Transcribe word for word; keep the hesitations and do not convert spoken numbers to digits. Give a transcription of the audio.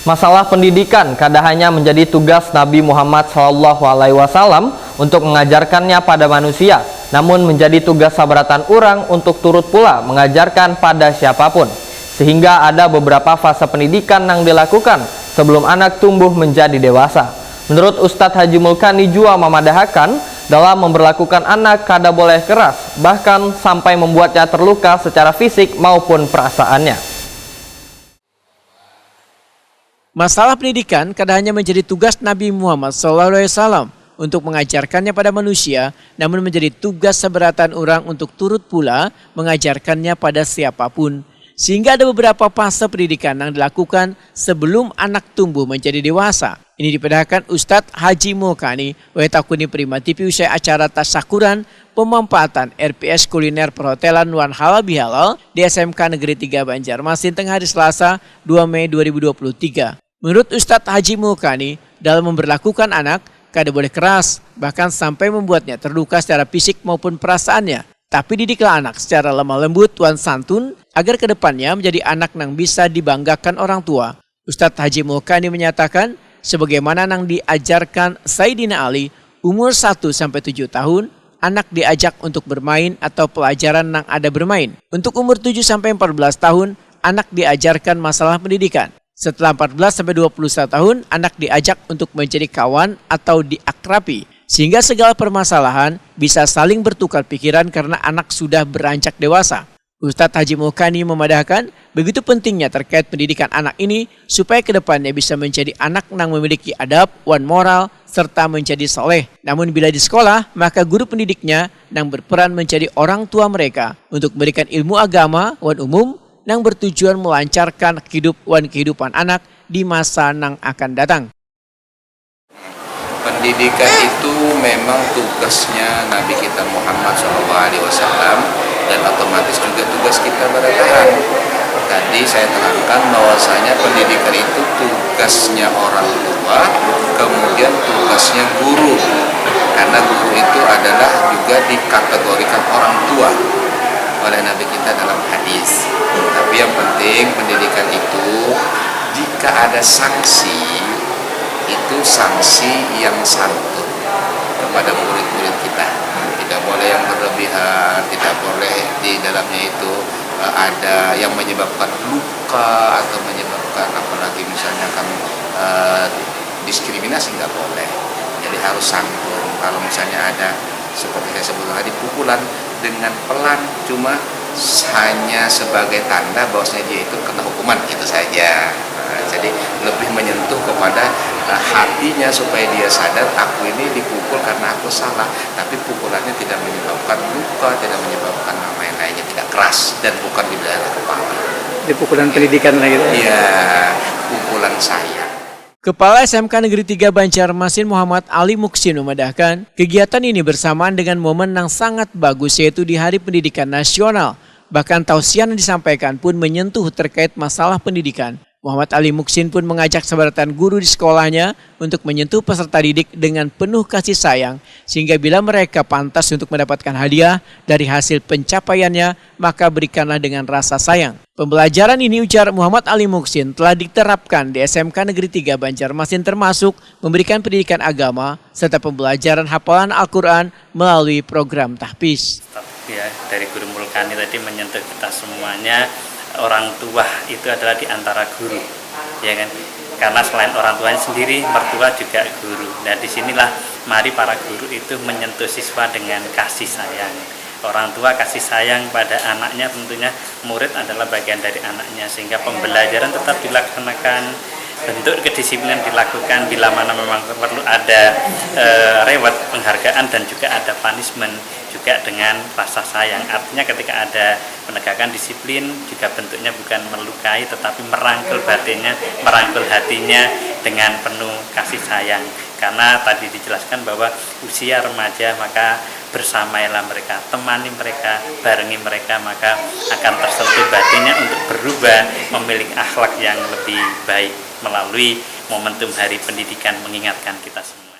Masalah pendidikan kada hanya menjadi tugas Nabi Muhammad sallallahu alaihi wasallam untuk mengajarkannya pada manusia, namun menjadi tugas sabaratan urang untuk turut pula mengajarkan pada siapapun. Sehingga ada beberapa fase pendidikan nang dilakukan sebelum anak tumbuh menjadi dewasa. Menurut Ustadz Haji Mulkani jua mamadahakan, dalam memberlakukan anak kada boleh keras, bahkan sampai membuatnya terluka secara fisik maupun perasaannya. Masalah pendidikan kada hanya menjadi tugas Nabi Muhammad sallallahu alaihi wasallam untuk mengajarkannya pada manusia, namun menjadi tugas sabaratan urang untuk turut pula mengajarkannya pada siapapun. Sehingga ada beberapa fase pendidikan yang dilakukan sebelum anak tumbuh menjadi dewasa. Ini dipadahakan Ustadz Haji Mulkani, wayah takuni Prima T V usai acara tasyakuran pemampaatan R P S kuliner perhotelan wan halal bihalal di S M K Negeri tiga Banjarmasin tengah hari Selasa, dua Mei dua ribu dua puluh tiga. Menurut Ustadz Haji Mulkani, dalam memberlakukan anak, kada boleh keras, bahkan sampai membuatnya terluka secara fisik maupun perasaannya. Tapi didiklah anak secara lemah lembut wan santun agar kedepannya menjadi anak nang bisa dibanggakan orang tua. Ustadz Haji Mulkani menyatakan, sebagaimana nang diajarkan Saidina Ali, umur satu sampai tujuh tahun, anak diajak untuk bermain atau pelajaran nang ada bermain. Untuk umur tujuh sampai empat belas tahun, anak diajarkan masalah pendidikan. Setelah empat belas sampai dua puluh satu tahun, anak diajak untuk menjadi kawan atau diakrapi, sehingga segala permasalahan bisa saling bertukar pikiran karena anak sudah beranjak dewasa. Ustadz Haji Mulkani memadahkan, begitu pentingnya terkait pendidikan anak ini supaya kedepannya bisa menjadi anak nang memiliki adab wan moral serta menjadi soleh. Namun bila di sekolah, maka guru pendidiknya nang berperan menjadi orang tua mereka untuk memberikan ilmu agama wan umum nang bertujuan melancarkan hidup wan kehidupan anak di masa nang akan datang. Pendidikan itu memang tugasnya Nabi kita Muhammad sallallahu alaihi wasallam dan otomatis juga tugas kita baratahan. Tadi saya terangkan bahwasanya pendidikan itu tugasnya orang tua, kemudian tugasnya guru. Karena guru itu adalah juga dikategorikan orang tua oleh Nabi kita dalam hadis. Tapi yang penting pendidikan itu jika ada sanksi itu sanksi yang santun kepada murid-murid kita. Tidak boleh yang berlebihan, tidak boleh di dalamnya itu eh, ada yang menyebabkan luka atau menyebabkan apalagi misalnya kan eh, diskriminasi nggak boleh. Jadi harus santun. Kalau misalnya ada seperti saya sebut tadi pukulan dengan pelan cuma hanya sebagai tanda bahwasanya dia itu kena hukuman itu saja. Nah, jadi lebih menyentuh kepada uh, hatinya supaya dia sadar aku ini dipukul karena aku salah, tapi pukulannya tidak menyebabkan luka, tidak menyebabkan yang lain-lainnya, tidak keras dan bukan di daerah kepala. Di pukulan pendidikan lah gitu. Iya, pukulan saya. Kepala S M K Negeri tiga Banjarmasin Muhammad Ali Muksin memadahkan, kegiatan ini bersamaan dengan momen yang sangat bagus yaitu di Hari Pendidikan Nasional. Bahkan tausiah yang disampaikan pun menyentuh terkait masalah pendidikan. Muhammad Ali Muksin pun mengajak sabaratan guru di sekolahnya untuk menyentuh peserta didik dengan penuh kasih sayang sehingga bila mereka pantas untuk mendapatkan hadiah dari hasil pencapaiannya maka berikanlah dengan rasa sayang. Pembelajaran ini ujar Muhammad Ali Muksin telah diterapkan di S M K Negeri tiga Banjarmasin termasuk memberikan pendidikan agama serta pembelajaran hafalan Al-Quran melalui program tahfiz. Ya, dari Guru Mulkani tadi menyentuh kita semuanya, orang tua itu adalah di antara guru, ya kan? Karena selain orang tuanya sendiri, mertua juga guru. Nah, disinilah mari para guru itu menyentuh siswa dengan kasih sayang. Orang tua kasih sayang pada anaknya tentunya murid adalah bagian dari anaknya sehingga pembelajaran tetap dilaksanakan, bentuk kedisiplinan dilakukan, bila mana memang perlu ada eh, reward penghargaan dan juga ada punishment juga dengan rasa sayang. Artinya ketika ada penegakan disiplin juga bentuknya bukan melukai tetapi merangkul batinnya, merangkul hatinya dengan penuh kasih sayang. Karena tadi dijelaskan bahwa usia remaja maka bersamailah mereka, temani mereka, barengi mereka maka akan tersentuh batinnya untuk berubah memiliki akhlak yang lebih baik melalui momentum Hari Pendidikan mengingatkan kita semua.